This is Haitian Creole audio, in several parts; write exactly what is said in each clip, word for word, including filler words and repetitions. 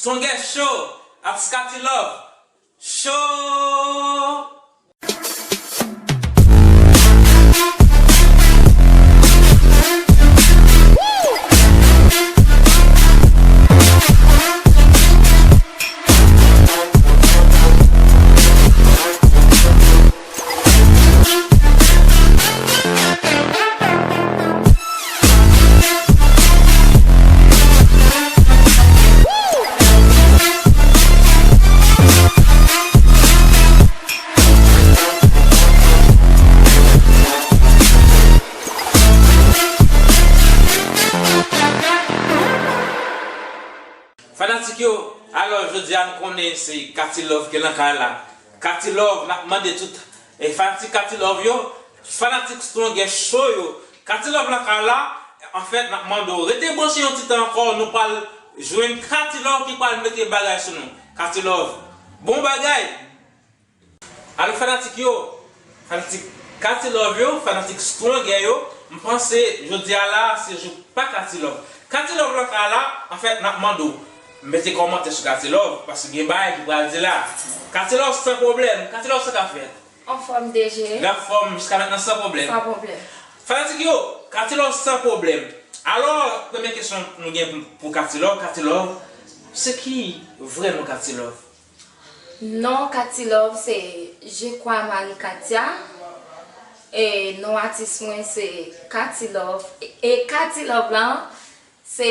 Son gen cho, Atis Katy Love, cho! Fanatik yo, alò jodi a n konnen se Katy Love ki nan kay la. Katy Love, n ap mande tout, e, fanatik Katy Love yo, fanatik Strong Show yo. Katy Love nan kay la, anfèt, n ap mande w rete branche yon ti tan ankò, nou pral jwenn Katy Love ki pral mete bagay sou nou. Katy Love, bon bagay! Alò fanatik yo, fanatik Katy Love yo, fanatik Strong yo, m panse jodi a la se jou pa Katy Love. Katy Love nan kay la, anfèt, n ap mande w mete kòmantè sou Katy Love, paske gen bagay ki pral di la. Katy Love san pwoblèm, Katy Love sa k ap fèt? Anfòm D J. L anfòm jiska mentnan san pwoblèm. San pwoblèm. Fanatik yo, Katy Love san pwoblèm. Alò, premye kesyon nou gen pou, pou Katy Love, Katy Love, se ki vrè non Katy Love? Non Katy Love se Je crois Marie Katia. E non atis mwen se Katy Love. E Katy Love lan, se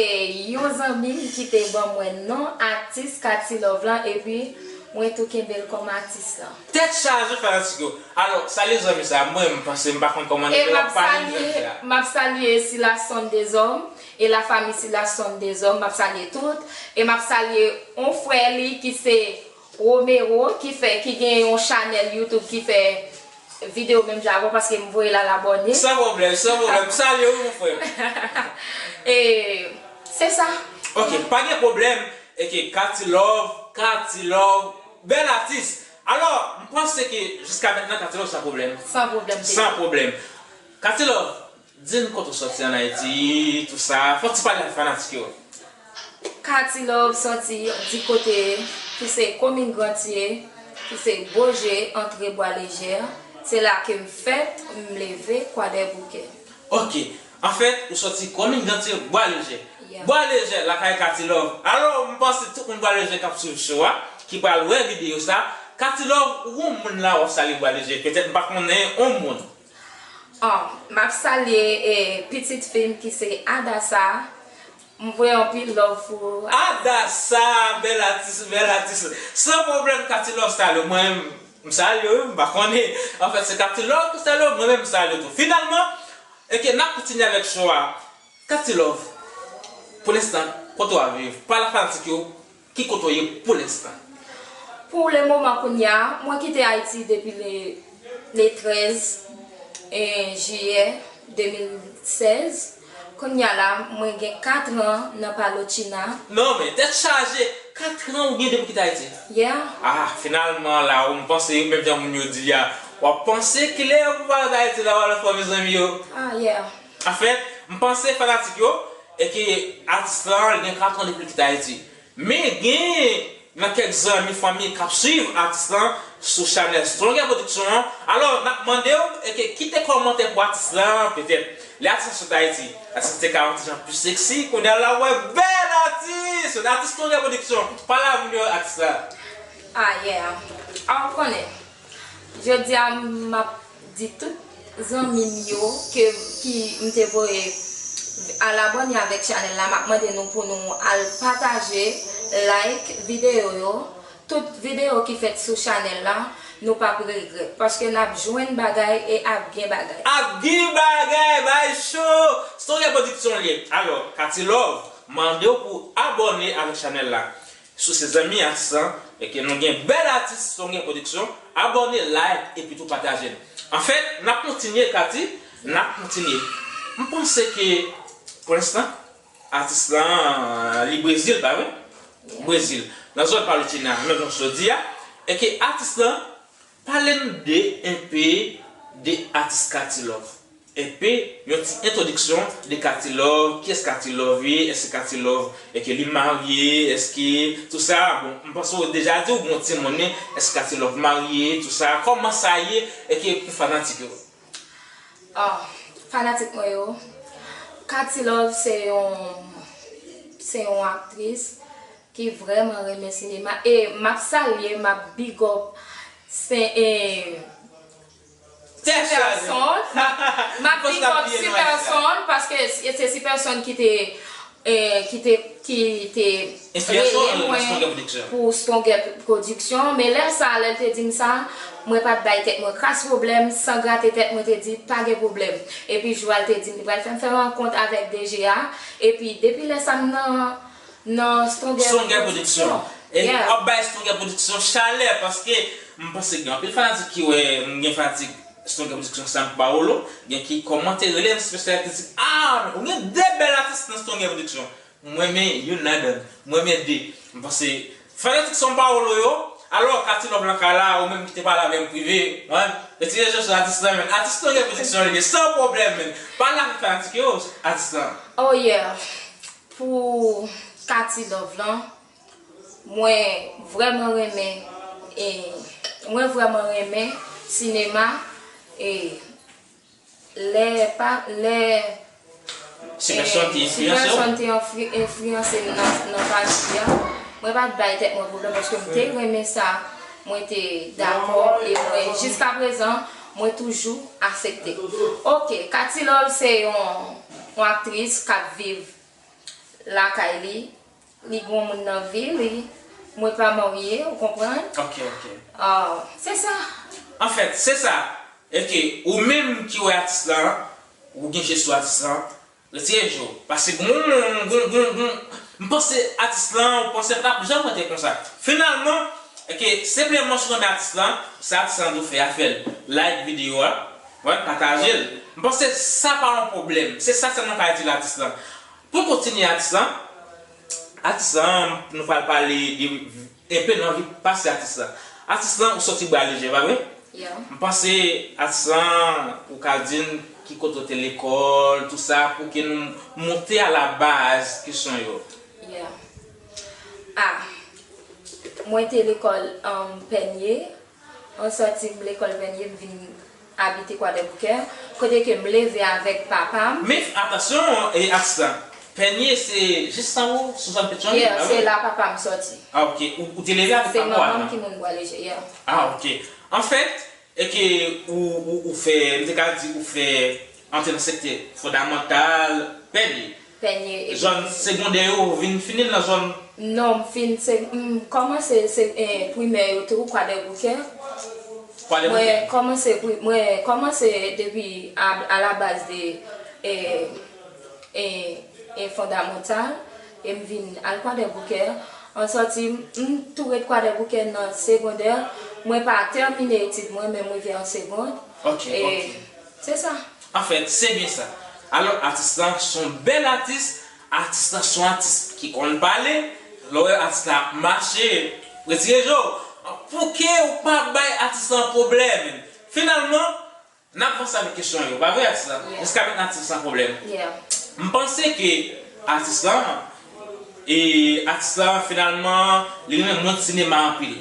yon zanmi m ki te ban mwen non atis Katy Love lan, epi mwen tou kenbe l kòm atis lan. Tèt chaje fanatik yo. Alò, salye zanmi sa a. Mwen, m panse m pa konn kòman e m ap pale de zanmi sa a. M ap salye Silas Son Dezòm e la famille Silas Son Dezòm. M ap salye tout. E m ap salye yon frè li ki se Romero, ki fè, ki gen yon chanèl YouTube ki fè videyo menm jan avè w, paske m voye l al abòne. San pwoblèm, san pwoblèm. M salye w, wi, mon frè. E se sa. Ok, pa gen pwoblèm. Eke Katy Love, Katy Love, bèl atis. Alò, m panse ke jiska mentnan Katy Love san pwoblèm. San pwoblèm, San pwoblèm. Katy Love, di n kote w sòti ann Ayiti, tou sa. Fè w ti pale ak fanatik yo. Katy Love sòti di kote ki se komin Grantye, ki se Boje, antre Bwa Lejè. Se la ke m fèt, m leve, Kwadèboukè. Ok. Anfèt, ou sòti komin Grantye, Bwa Lejè. Yeah. Bwa Lejè, lakay Katy Love. Alò, m panse tout moun Bwa Lejè k ap swiv show a, ki pral wè videyo sa. Katy Love, ou gon moun la w ap salye Bwa Lejè. Petèt m pa konnen yon moun. Ah, m ap salye, eh, pitit fi m ki se Adasa. M voye anpil love pou ou. Adasa, bèl atis, bèl atis. San pwoblèm, Katy Love salye w. Mwen menm, m salye w, wi, m pa konnen. Anfèt, se Katy Love ki salye w, mwen menm m salye w tou. Finalman, eke n ap kontinye avèk show a. Katy Love, pou lenstan, kote w ap viv? Pale ak fanatik yo. Ki kote w ye pou lenstan? Pou le moman kounye a, mwen kite Ayiti depi le, le trèz, eh, jiyè de mil sèz. Kounye a la, mwen gen kat an nan Palochina. Non, men tèt chaje, kat an ou gen depi w kite Ayiti? Yeah. Ah, finalman, la, ou m panse, menm jan moun yo di a, w ap panse kilè pou w al Ayiti la, w al fò, mezanmi yo. Ah, yeah. Anfèt, m panse fanatik yo, e ke atis lan gen kat an depi l kite Ayiti. Men gen nan kèk zanmi, fanmi k ap swiv atis lan sou chanèl Stronger Production an. Alò, n ap mande w, e ke kite kòmantè pou atis lan, petèt. Lè atis lan sot Ayiti, atis lan te ka yon ti jan pi seksi, kounye a la, w wè bèl atis! Atis Stronger Production, pale ak moun yo, atis la. Ah, yeah. Ah, ou konnen. Jodi a, m ap di tout zanmi m yo ke, ki m te voye al abòne avèk chanèl la, m ap mande nou pou nou al pataje, like videyo yo. Tout videyo ki fèt sou chanèl la, nou p ap regrèt, paske n ap jwenn bagay e ap gen bagay. Ap gen bagay, bay cho! Stronger Production li ye. Alò, Katy Love, mande w pou abòne avèk chanèl la. Si w se zanmi atis lan, e ke nou gen bèl atis Stronger Production, abòne, like, epi tou pataje l. Anfèt, n ap kontinye, Katy, n ap kontinye. M panse ke, pou lenstan, atis lan, li Brezil, pa vre? Yeah. Brezil. Nan zòn Palotina, menm jan w di a, e ke atis lan, pale n de, enpe de atis Katy Love. Epi, yon ti entwodiksyon de Katy Love, kiyès Katy Love ye, èske Katy Love, èske li marye, èske, tou sa, bon, m panse w deja di w gen yon timoun, men èske Katy Love marye, tou sa, kòman sa ye, èske pou fanatik yo? Ah, fanatik mwen yo, Katy Love se yon, se yon aktris ki vrèman renmen sinema, e m ap salye, m ap big up, se, e, Sipersonn, m ap big up Sipersonn, paske se Sipersonn ki te, e, ki te, ki te rele mwen pou Stronger Production, men lè sa, lè l te di m sa, mwen pa t bay tèt mwen kras pwoblèm, san grate tèt, mwen te di pa gen pwoblèm. Epi jou a l te di m li pral fè m fè rankont avèk DG a, epi depi lè sa m nan nan Stronger Production. E w ap bay Stronger Production chalè, paske m panse gen anpil fanatik ki wè m gen fanatik Stronger Production Sam Paolo, gen ki kòmante, rele m, espesyal kritik, ah, ou gen de bèl atis nan Stronger Production. M renmen youn ladan, m renmen de. M panse fanatik Sam Paolo yo, alò Katy Love nan kay la, ou menm ki te pale avè m prive, wi, retire je sou atis lan, men atis Stronger Production li ye, san pwoblèm, men pale avèk fanatik yo, atis lan. Oh yeah. Pou Katy Love lan, mwen vrèman renmen, e, mwen vrèman renmen sinema, e, lè pa, lè, Sipersonn te enfliyanse w? Sipersonn te enfliyanse m nan, nan pati a, mwen pa t bay tèt mwen pwoblèm paske m te renmen sa mwen te dakò, e mwen, jiskaprezan, mwen toujou aksepte. Ok, Katy Love se yon, yon aktris k ap viv lakay li, li gen yon moun nan vi li, mwen pa marye, ou konprann? Ok, ok. Ah, se sa. Anfèt, se sa. Ok, ou menm ki wè atis lan, ou gen je sou atis lan, retire je w. Paske gon, gon, gon, gon, m panse atis lan, ou panse pa t ap janm rete konsa. Finalman, ok, senpleman si w renmen atis lan, sa atis lan di w fè a, fè l. Like videyo a, wè, pataje l. M panse sa pa yon pwoblèm. Se sa sèlman ka itil atis lan. Pou kontinye atis lan, atis lan, nou pral pale de enpe nan vi pase atis lan. Atis lan, ou soti Bwa Lejè, pa vre? M panse atis lan, ou ka di n ki kote w te lekòl, tou sa, pou ke nou monte a la baz kesyon yo. Yeah. Ah, mwen te lekòl, um, Pènye. An sòti m lekòl Pènye, m vin abite Kwadèboukè, kote ke m leve avèk papa m. Men atansyon, e atis lan. Pènye se jis anwo, sou zòn Petyonvil, pa vre? Yeah, se la papa m sòti. Ah, ok. Ou, ou te leve avèk papa w? Se manman m ki moun Bwa Lejè, yeah. Ah, ok. Anfèt, e ke ou, ou, ou fè, m te ka di ou fè antre nan sektè fondamantal, Pènye. Pènye, epi. Zòn segondè yo, ou vin fini l nan zòn. Non, m fin, se, m kòmanse se, e, primè yo tou, Kwadèboukè. Kwadèboukè. Mwen kòmanse, pri- mwen kòmanse depi a, a la baz de, e, e, e fondamantal, e m vin al Kwadèboukè. An sòti, m tou ret Kwadèboukè nan segondè. Mwen pa tèmine etid mwen, men m rive an segond. Ok, ok. Se sa. Anfèt, se byen sa. Alò, atis lan se yon bèl atis. Atis lan se yon atis ki konn pale. Lè w wè atis la ap mache, retire je w. Pouki ou pa bay atis lan pwoblèm? Finalman, n ap vanse avèk kesyon yo. Pa vre, atis lan? Jiska mentnan, atis lan san pwoblèm. M panse ke atis lan, e atis lan, finalman, li renmen mond sinema anpil.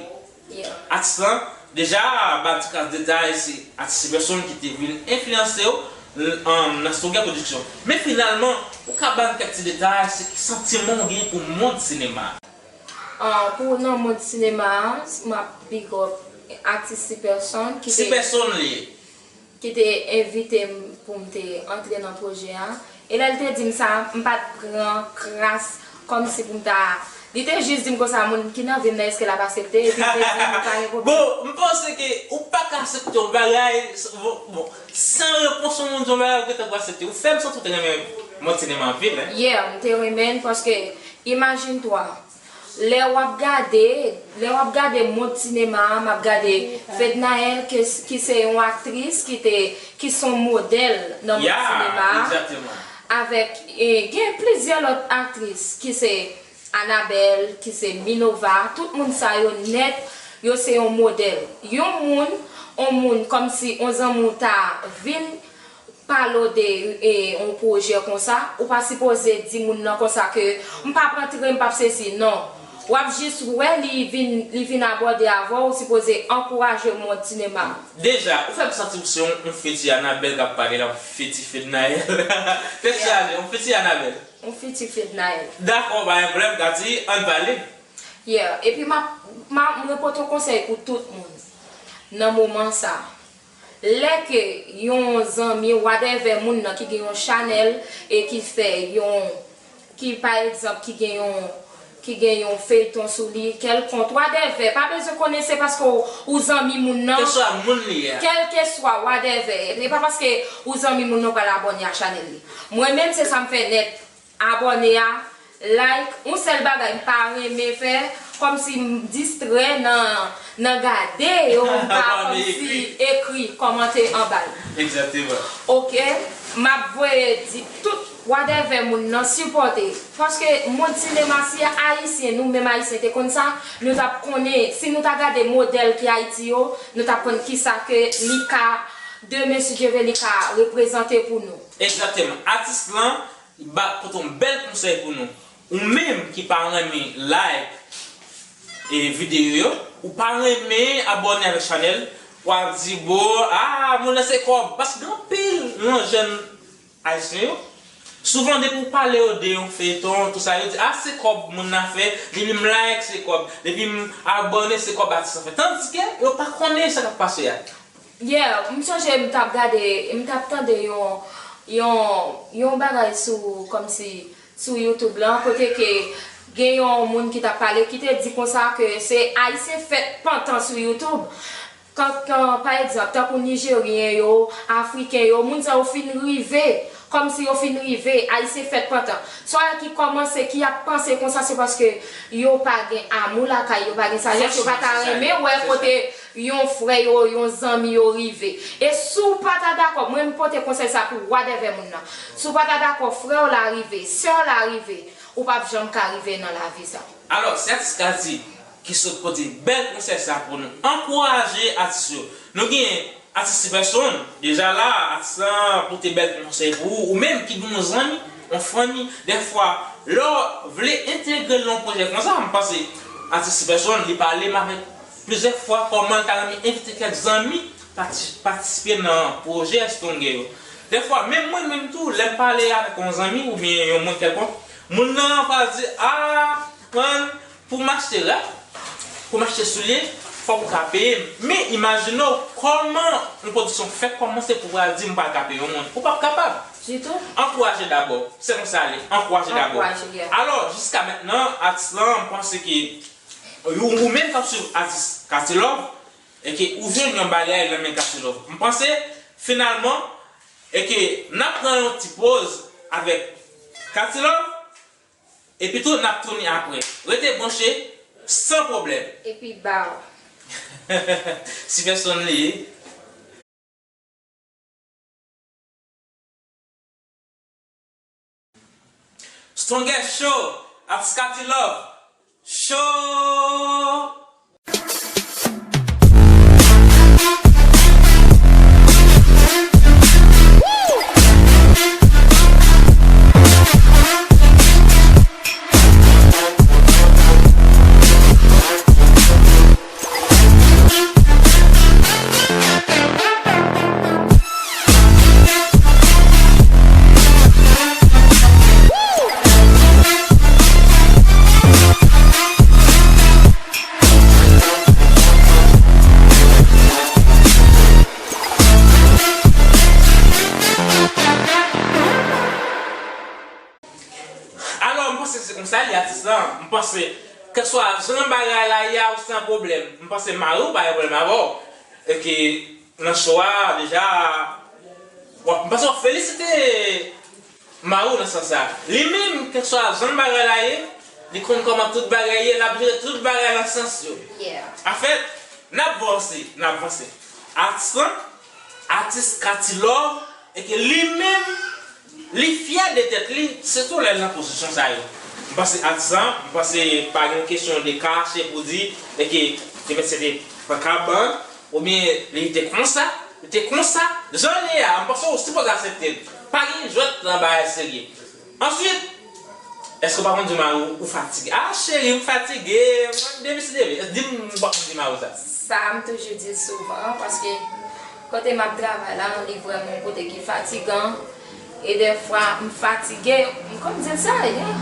Atis lan, deja, ba ti kras detay, se atis Sipersonn ki te vin enfliyanse w, nan Stronger Production. Men finalman, ou ka ban n kèk ti detay, se ki santiman w gen pou mond sinema a? Pou nan mond sinema a, m ap big up atis Sipersonn ki te. Sipersonn li ye. ki te envite m pou m te antre nan pwojè a. E lè l te di m sa, m pa t pran kras, kòmsi pou m ta. Li te jis di m konsa, moun ki nan vi m nan, èske l ap aksepte? Epi m te di, m pa gen pwoblèm. Bon, m panse ke ou pa ka aksepte yon bagay, bon, bon, san repons yon moun di yon bagay, ou gentan pou aksepte. Ou fè m santi w te renmen mond sinema anpil, en. Yeah, m te renmen l paske, imajine twa, Lè w ap gade, lè w ap gade mond sinema a, m ap gade Fednaelle, ke, ki se yon aktris ki te, ki se yon modèl nan mond sinema a. Avèk, e, gen plizyè lòt aktris, ki se Anabelle, ki se Minova. Tout moun sa yo nèt, yo se yon modèl. Yon moun, yon moun kòmsi yon zanmi w ta vin pale w de e, yon pwojè konsa, ou pa sipoze di moun nan konsa ke m p ap antre, m p ap sesi, non. W ap jis wè li vin, li vin abòde avè w, ou sipoze ankouraje mond sinema. Deja, ou fè m santi w se yon, yon fiti Anabèl k ap pale la, yon fiti Fednaelle. Tèt chaje, yon fiti Anabèl. Yon fiti Fednaelle. Dakò, pa gen pwoblèm, Cathy, ann pale. Yeah, epi m ap, m ap, mwen pote yon konsèy pou tout moun nan moman sa. Lè ke yon zanmi, whatever, moun nan ki gen yon chanèl e ki fè yon, ki, pa egzanp, ki gen yon, ki gen yon feyton sou li, kèlkonk, whatever, pa bezwen konnen se paske w, ou zanmi moun nan. Kèlkeswa moun li ye a. Kèlkeswa, whatever. E pa paske ou zanmi moun nan w pral abòne a chanèl li. Mwen menm, se sa m fè nèt. Abòne a, like, yon sèl bagay m pa renmen fè, kòmsi m distrè nan, nan gade yo, m pa kòmsi ekri, kòmante anba l. Egzakteman. Oke, m ap voye di tout whatever moun nan sipòte. Paske mond sinema, si ayisyen, nou menm ayisyen te konn sa, nou t ap konnen, si nou ta gade modèl ki Ayiti yo, nou t ap konn kisa ke li ka, demen, si Dye vle, li ka reprezante pou nou. Egzakteman. Atis lan, ba, pote yon bèl konsèy pou nou. Ou menm ki pa renmen like e videyo yo, ou pa renmen abòne avèk chanèl, w ap di, bon, ah, moun nan se kòb. Paske gen anpil nan jèn ayisyen yo, souvan depi w pale yo de yon feyton, tout sa, yo di, ah, se kòb moun nan fè, depi m like, se kòb, depi m abòne, se kòb atis lan fè. Tandike yo pa konnen sa k ap pase a. Yeah, m sonje m t ap gade, m t ap tande yon, yon, yon bagay sou, kòmsi, sou YouTube lan, kote ke gen yon moun ki t ap pale, ki te di konsa ke se Ayisyen fèt pantan sou YouTube. Kan, kan, pa egzanp, tankou Nijeryen yo, Afriken yo, moun sa yo fin rive, kòmsi yo fin rive, Ayisyen fèt pantan. Sa ki kòmanse, ki ap panse konsa, se paske yo pa gen amou lakay, yo pa gen sajès, yo pa ta renmen wè kote yon frè yo, yon zanmi yo rive. E si w pa ta dakò, mwen m pote konsèy sa pou whatever moun nan. Si w pa ta dakò, frè w la rive, sè w la rive, ou p ap janm ka rive nan lavi sa. Alò, se atis Cathy ki sot pote bèl konsèy sa pou nou ankouraje atis yo. Nou gen atis Stepherson, deja la, atis lan pote bèl konsèy pou ou, ou menm ki gen yon zanmi, yon fanmi, dèfwa, lè w vle entegre l nan yon pwojè konsa, m panse atis Stepherson, li pale m avèk plizyè fwa kòman l ta renmen envite kèk zanmi pati-, patisipe nan pwojè Stronger yo. Dèfwa, menm mwen menm tou, lè m pale avèk yon zanmi oubyen yon moun kèlkonk, moun nan pral di, ah, man, pou m achte rad, pou m achte soulye, fòk ou ka peye m. Men imajine w kòman yon pwodiksyon fèk kòmanse pou pral di m pral ka peye yon moun. Ou p ap kapab. Ditou. Ankouraje dabò. Se konsa l ye. Ankouraje dabò. Ankouraje, yeah. Alò, jiska mentnan, atis lan, m panse ke ou, ou menm k ap swiv atis Cathy Love, e ke ou jwenn yon bagay nan men Cathy Love. M panse, finalman, e ke n ap pran yon ti poz avèk Cathy Love, epi tou, n ap tounen apre. Rete branche, san pwoblèm. Epi baw. Stepherson li ye. Stronger Show, atis Cathy Love. Show! Alò, m panse se konsa l ye, atis lan. M panse, kèlkeswa jan bagay la ye a, ou san pwoblèm. M panse mari w pa gen pwoblèm avè w. E ke nan show a, deja, w ap, m panse w ap felisite mari w nan sans sa. Li menm, kèlkeswa jan bagay la ye, li konn kòman tout bagay ye, l ap jere tout bagay nan sans yo. Yeah. Anfèt, n ap vanse, n ap vanse. Atis lan, atis Cathy Love, e ke li menm, li fyè de tèt li, sitou lè l nan pozisyon sa yo. M panse atis lan, m panse pa gen kesyon de kache pou di, e ke, ke mesye te pran kabann, oubyen li te konsa, li te konsa, Jan l ye a, m panse w sipoze aksepte l. Pa gen jwèt nan bagay serye. Answit, èske w pa konn di mari w ou fatige? A, cheri, m fatige. Mwen, depi se depi. Di m ou pa konn di mari w sa. Sa, m toujou di l souvan, paske kote m ap travay la, li vrèman yon kote ki fatigan. E dèfwa, m fatige, m konn di l sa, yeah.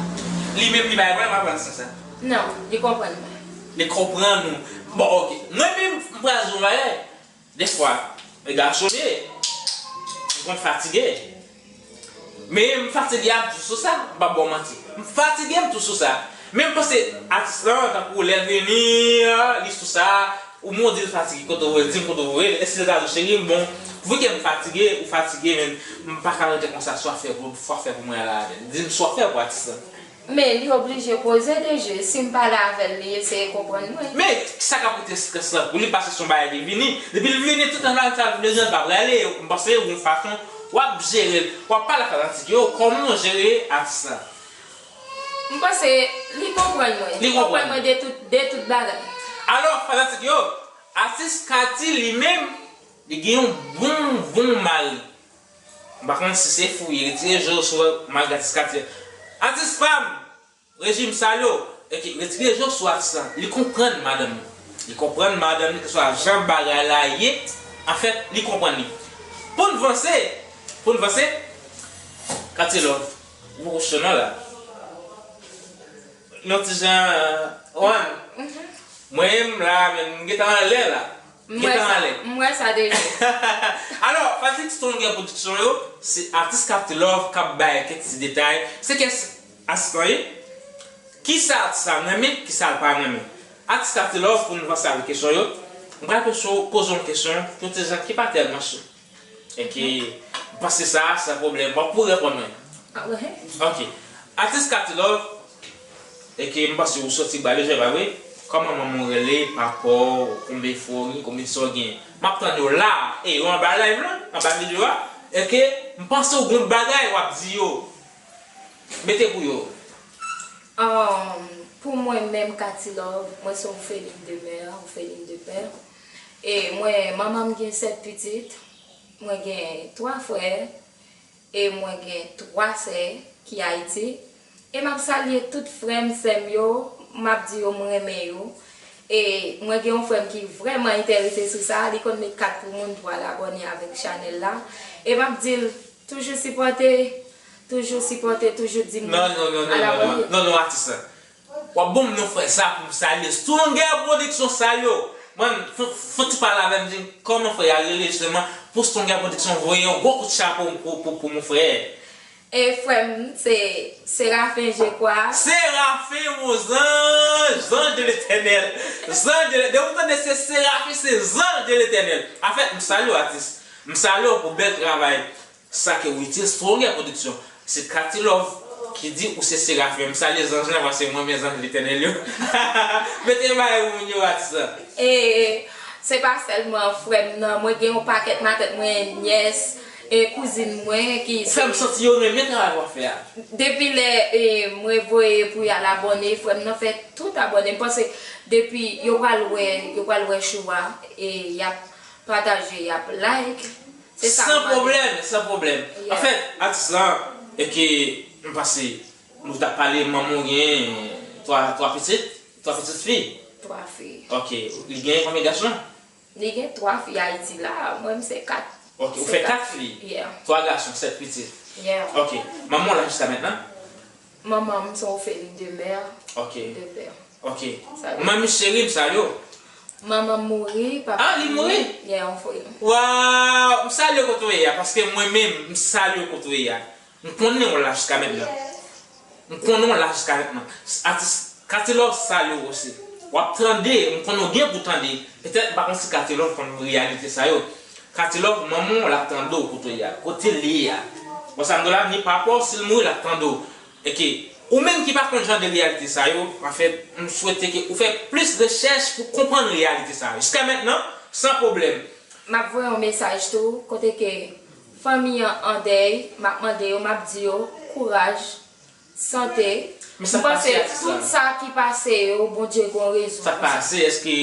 Li menm, li pa reponn, m ap pran sans sa. Non, li konprann mwen. Li konprann ou. Bon, oke. Mwen menm, m pral di w yon bagay. Dèfwa, e gason m ye, m konn fatige. Men m fatige a, m tou sou sa, m p ap ba w manti. M fatige, m tou sou sa. Men m panse atis lan, tankou lè l vini, li sou sa, ou men w di l fatige, kote w voye l, di m kote w voye l, èske l ta di w, cheri, bon, vu ke m fatige, ou fatige, men m pa ka rete konsa, sa w ap fè pou, sa w ap fè pou mwen la, di m sa w ap fè pou atis lan. Men li oblije koze de je. Si m pale avè l, li eseye konprann mwen. Men sa k ap pote estrès lan pou li, paske se yon bagay ki vini. Depi l vini, tout tan la, sa l vle di, l pa prale. M panse yon fason w ap jere l, w ap pale ak fanatik yo, kòman w jere atis la? M panse li konprann mwen. Li konprann mwen de tout, de tout bagay. Alò, fanatik yo, atis Katy li menm, li gen yon bon, bon mari. M pa konn si se fou, li retire je w sou malgre atis Katy. Atis pa m, Rejim sa yo, ok, retire je w sou atis lan. Li konprann madanm li. Li konprann madanm li, keswa jan bagay la ye, anfèt, li konprann li. Pou n vanse, pou n vanse, Katy Love, ou poko cho non la. Yon ti jan, wan. Mwen menm la, men m gentan anlè la. M wè sa, m wè sa deja. Alò, fanatik Stronger Production yo, se atis Katy Love k ap bay kèk ti detay. Se kès atis lan ye. Kisa atis la renmen, kisa l pa renmen. Atis Katy Love, pou n vanse avèk kesyon yo, m pral poze w, poze w yon kesyon, yon ti jan ki pa tèlman cho. Enki, m panse sa, san pwoblèm. W ap pou reponn mwen. Ah, ouais. Ok. Atis Katy Love, enki, m panse ou soti ba lejè, pa vre? Kòman manman w rele, papa w, konbyen frè w gen, konbyen sè w gen? M ap tande w la, e yo anba live lan, anba videyo a. Enki, m panse w gon bagay w ap di yo. Mete pou yo. Um, pou mwen menm, Katy Love, mwen se orpheline de mère, orpheline de père. E mwen, manman m gen sèt pitit, mwen gen twa frè, e mwen gen twa sè ki Ayiti. E m ap salye tout frè m, sè m yo, m ap di yo m renmen yo. E mwen gen yon frè m ki vrèman enterese sou sa, li konn met kat pou moun pou al abòne avèk chanèl la. E m ap di l, toujou sipòte, toujou sipòte, toujou di moun al abòne. Non, non, non, non, non, non, non, atis la. W ap ban m non frè sa pou m salye. Stronger Production salye w. Mwen, fon, fon ti pale avè m, di m kòman frè a rele jisteman pou Stronger Production voye yon gwo kout chapo pou, pou, pou mon frè. E frè m, se Serafen, je kwa. Serafen, mon zanj, zanj de Letènèl. Zanj de, de ou tande se Serafen, se zanj de Letènèl. Anfèt, m salye w, atis. M salye w pou bèl travay. Sa ke w itilize, Stronger Production. Se Katy Love ki di ou se Serafen. M salye zanj lan, paske mwen renmen zanj Letènèl yo. Mete bay moun yo, atis la. E se pa sèlman frè m nan, mwen gen yon pakèt matant mwen, nyès, e kouzin mwen ki... Frè m santi yo renmen travay w ap fè a. Depi lè, e, mwen voye pou y al abòne, frè m nan fè tout abòne. M panse depi yo pral wè, yo pral wè show a, e y ap pataje, y ap like. Se sa m pale. San pwoblèm, san pwoblèm. Yeah. Anfèt, atis lan, enki, m panse nou t ap pale, manman w gen twa, twa pitit, twa pitit fi? Twa fi. Ok, li gen konbyen gason? Li gen twa fi Ayiti la, mwen m se kat. Ok, ou fè kat fi? Yeah. Twa gason, sèt pitit. Yeah. Ok, manman w la jiska mentnan? Manman m se orpheline de mère, ok, de père. Ok. Sa vle... Manmi cheri, m salye w. Manman m mouri, papa... Ah, li mouri? Yeah, orpheline. Waw, m salye w kote w ye a, paske mwen menm, m salye w kote w ye a. M konnen w la jiska mentnan. M konnen w la jiska mentnan. Atis Katy Love salye w osi. W ap tande, m konnen w gen pou tande. Petèt, m pa konn si Katy Love konn reyalite sa yo. Katy Love, manman w, l ap tande w kote w ye a. Kote l ye a. Bon, sa m di w la, ni papa w, si l mouri, l ap tande w. Enki, ou menm ki pa konn jan de reyalite sa yo, anfèt, m swete ke ou fè plis rechèch pou konprann reyalite sa yo. Jiska mentnan, san pwoblèm. M ap voye yon mesaj tou, kote ke fanmi an an dèy, m ap mande yo, m ap di yo, kouraj, sante, Men sa k pase atis la? M panse tout sa ki pase yo, Bondye gen yon rezon pou sa. Sa k pase? Èske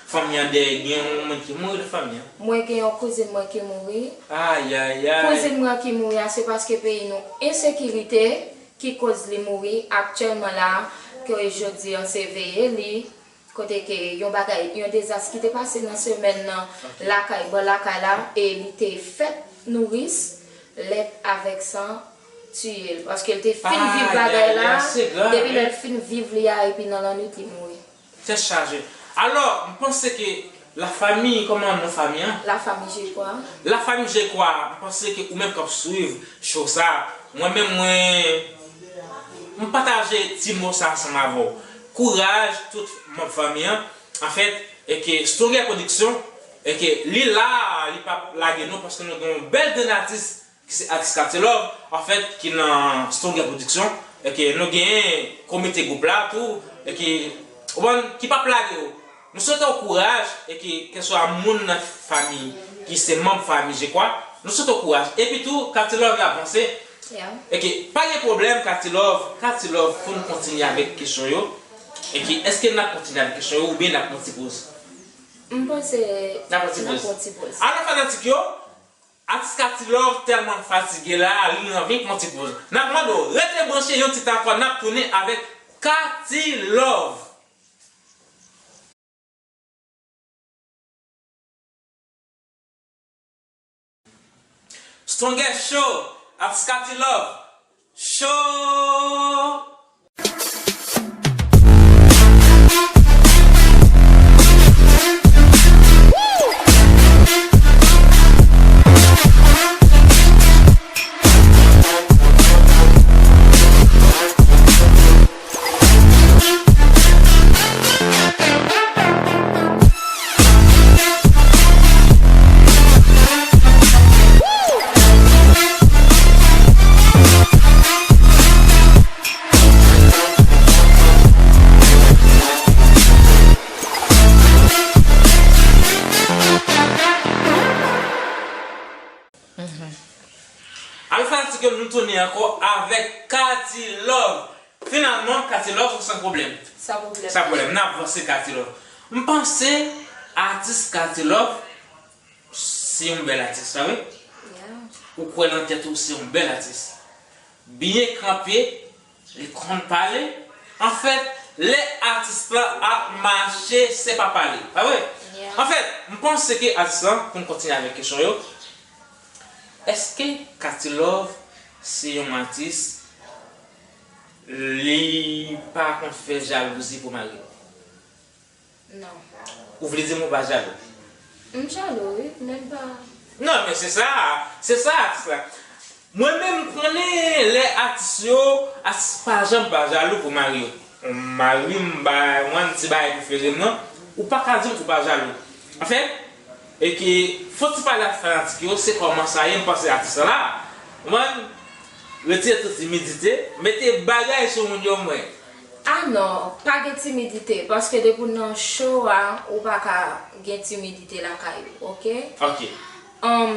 fanmi an dèyè gen yon moun ki mouri nan fanmi an? Mwen gen yon kouzin mwen ki mouri. Ayayay. Kouzin mwen ki mouri a, se paske peyi nou ensekirite ki koz li mouri aktyèlman la, ke jodi an se veye li, kote ke yon bagay, yon dezas ki te pase nan semèn nan lakay, bò lakay la, e li te fèt nouris, lèt avèk san tiye l, paske l te fin viv bagay la, depi lè l fin viv li a, epi nan lannwit li mouri. Tèt chaje. Alò, m panse ke la famille, kòman non fanmi an? La famille Jekwa. La famille Jekwa, m panse ke ou menm k ap swiv show sa, mwen menm mwen, m pataje ti mo sa ansanm avè w. Kouraj tout manm fanmi an. Anfèt, e ke Stronger Production, e ke li la, li p ap lage nou paske nou gen yon bèl grenn atis ki se atis Katy Love, anfèt, ki nan Stronger Production, e ke nou genyen komite gwoup la tou, e ke, ou konprann, ki p ap lage w. Nou swete w kouraj, e ke, kèlkeswa moun nan fanmi, ki se manm fanmi Jekwa, nou swete w kouraj. Epi tou, Katy Love ap vanse. E ke, pa gen pwoblèm, Katy Love, Katy Love, pou n kontinye avèk kesyon yo. E ke, èske n ap kontinye avèk kesyon yo, oubyen n ap pran ti poz? M panse n ap pran ti poz. Alò, fanatik yo, Atis Katy Love tèlman fatige la, li anvi pran ti poz. N ap mande w, rete branche yon ti tan ankò, n ap tounen avèk Katy Love. Strongest Show, Atis Katy Love Show. Alò fanatik yo, nou tounen ankò avèk Katy Love. Finalman, Katy Love, ou san pwoblèm. San pwoblèm. San pwoblèm. N ap vanse Katy Love. M panse atis Katy Love se yon bèl atis, pa vre? Ou kwè nan tèt ou se yon bèl atis. Byen kanpe, li konn pale. Anfèt, lè atis lan ap mache, se pa pale, pa vre? Anfèt, m panse ke atis lan, pou n kontinye avèk kesyon yo, èske Katy Love se yon atis li pa konn fè jalouzi pou mari l? Non. Ou vle di m ou pa jalou? M jalou, wi, men m pa. Non, men se sa, se sa atis la. Mwen menm m konnen lè atis yo, atis pa janm pa jalou pou mari yo. Mari m ba mwen ti bagay prefere m nan, ou pa ka di m ou pa jalou. Anfèt, e ke fò ti pale ak fanatik yo, se kòman sa ye, m panse atis la la. Mwen, retire tout timidite, mete bagay sou moun yo mwen. Ah non, pa gen timidite, paske depi w nan show a, ou pa ka gen timidite lakay ou, oke? Ok. Anm,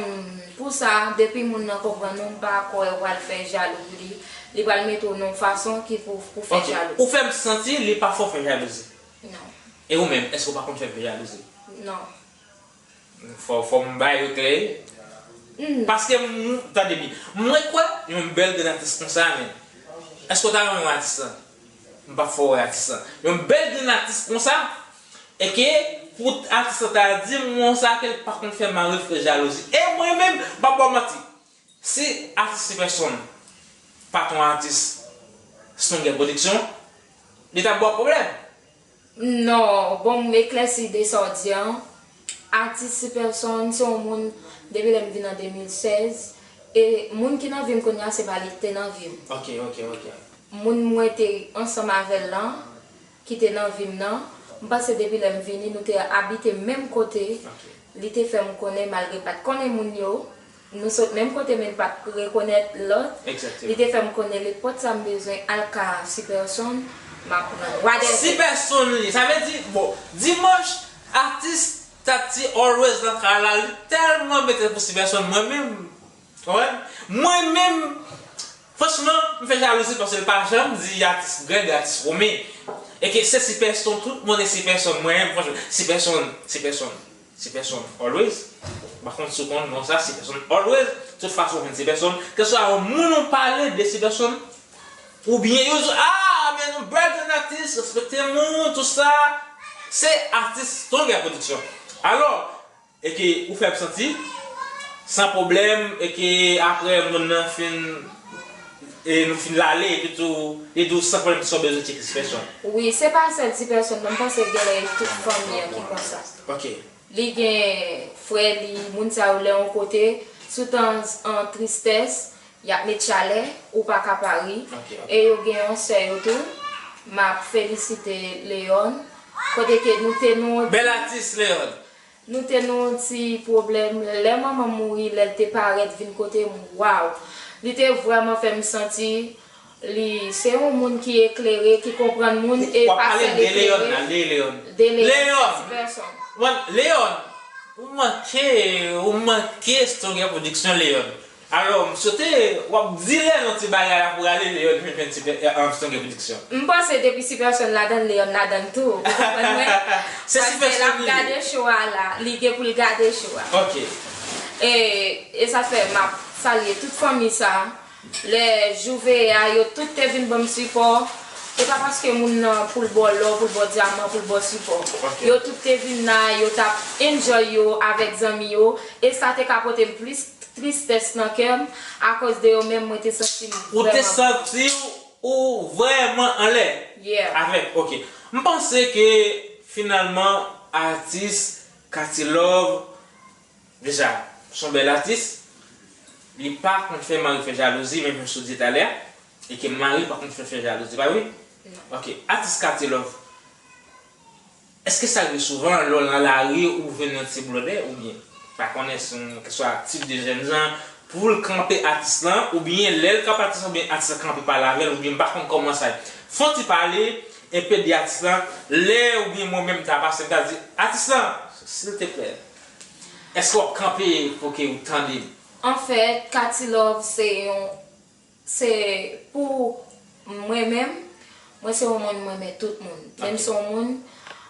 pou sa, depi moun nan konprann ou, m pa kwè ou pral fè jalou pou li. Li pral mete w nan yon fason ki pou, pou fè jalou. Ok. Ou fè m santi li pa fè w fè jalouzi. Non. E ou menm, èske w pa konn fè m fè jalouzi? Non. Fò, fò m ba yo klè. Paske m, tande byen. Mwen kwè yon bèl grenn atis konsa, men. Èske w ta renmen wè atis lan? M p ap fè w wè atis lan. Yon bèl grenn atis konsa, e ke pou atis lan ta di m konsa ke l pa konn fè mari l fè jalouzi. E mwen menm, m p ap ba w manti. Si atis Sipèsonn pa t yon atis Stronger Production, li t ap ba w pwoblèm. Non, bon, m eklèsi de sa w di an. Atis Sipèsonn se yon moun, depi lè m vin an de mil sèz, e moun ki nan vi m kounye a, se pa li ki te nan vi m. Ok, ok, ok. Moun mwen te ansanm avè l lan, ki te nan vi m nan, m panse depi lè m vini, nou te abite menm kote. Ok. Li te fè m konnen, malgre m pa t konnen moun yo, nou sot menm kote, men n pa t rekonèt lòt. Exactement. Li te fè m konnen nenpòt sa m bezwen al ka Sipèsonn, m ap pran. Whatever. Sipèsonn li, sa vle di, bon, dimanch, atis Tati always nan travay la, li tèlman mete pou Sipèsonn, mwen menm, konprann? Mwen menm, franchman, M fè jalouzi paske l pa janm di atis Greg, atis Romain. E ke se si pèsonn, tout moun e si pèsonn. Mwen menm, franchman, si pèsonn, si pèsonn, si pèsonn, always. M pa konn si w konn non sa, si pèsonn, always. Tout fason, si pèsonn. Keswa yon moun ou pale de si pèsonn, oubyen yo di, ah, men nou bèl jèn atis, respekte moun, tout sa. Se atis Stronger Production. Alò, e ke ou fè m santi san pwoblèm, e ke apre moun nan fin, e nou fin lale, epi tou, li di w san pwoblèm, si w bezwen tcheke si pèsonn. Wi, se pa sèl ti pèsonn, non, m panse genlè tout fanmi an ki konsa. Ok. Li gen frè li, moun sa yo lè yon kote, sou tan an tristès, y ap met chalè, ou pa ka pa ri. Ok, ok. E yo gen yon sè yo tou, m ap felisite Leon, kote ke nou te nou Bèl atis, Leon. Nou te nan yon ti pwoblèm. Lè manman m mouri, lè l te parèt vin kote m, waw! Li te vrèman fè m santi li se yon moun ki eklere, ki konprann moun e pa sèl eklere. W ap pale de Leon la, de Leon. De Leon, Leon! Ti pèsonn. Mwen, Leon, ou manke, ou manke Stronger Production, Leon. Alò, m swete w ap di Leon ti bagay la pou rale Leon vin fè ti pè, Armstrong Production. M panse depi si pèsonn ladann, Leon ladann tou. Ou konprann mwen? Se si pèsonn li ye. Paske l ap gade show a la. Li gen pou l gade show a. Ok. E, e sa fè m ap salye tout fanmi sa. Lè jou veye a, yo tout te vin ban m sipò. Se pa paske moun nan pou l ba w lò, pou l ba w dyaman, pou l ba w sipò. Ok. Yo tout te vin la, yo t ap enjoy yo avèk zanmi yo. E sa te ka pote m plis tristès nan kè m, akoz de yo menm, mwen te santi m vrèman. Ou te santi w vrèman anlè? Yeah. Avèk, ok. M panse ke finalman, atis Katy Love, deja, se yon bèl atis. Li pa konn fè mari fè jalouzi, menm jan w di talè. E ke mari pa konn fè, fè jalouzi, pa vre? Non. Ok. Atis Katy Love, èske sa rive souvan lè w nan lari ou jwenn yon ti blòdè oubyen, pa konnen si yon keswa tip de jènjan pou l kanpe atis lan oubyen lè l kanpe atis lan oubyen atis lan kanpe pale avè l oubyen m pa konn kòman sa ye. Fè yon ti pale enpe de atis lan lè oubyen mwen menm ta pase m ta di atis lan silteplè èske w ap kanpe pou ke ou tande m? Anfèt, Katy Love se yon Se pou mwen menm, mwen se yon moun mwen renmen tout moun. Menm si yon moun,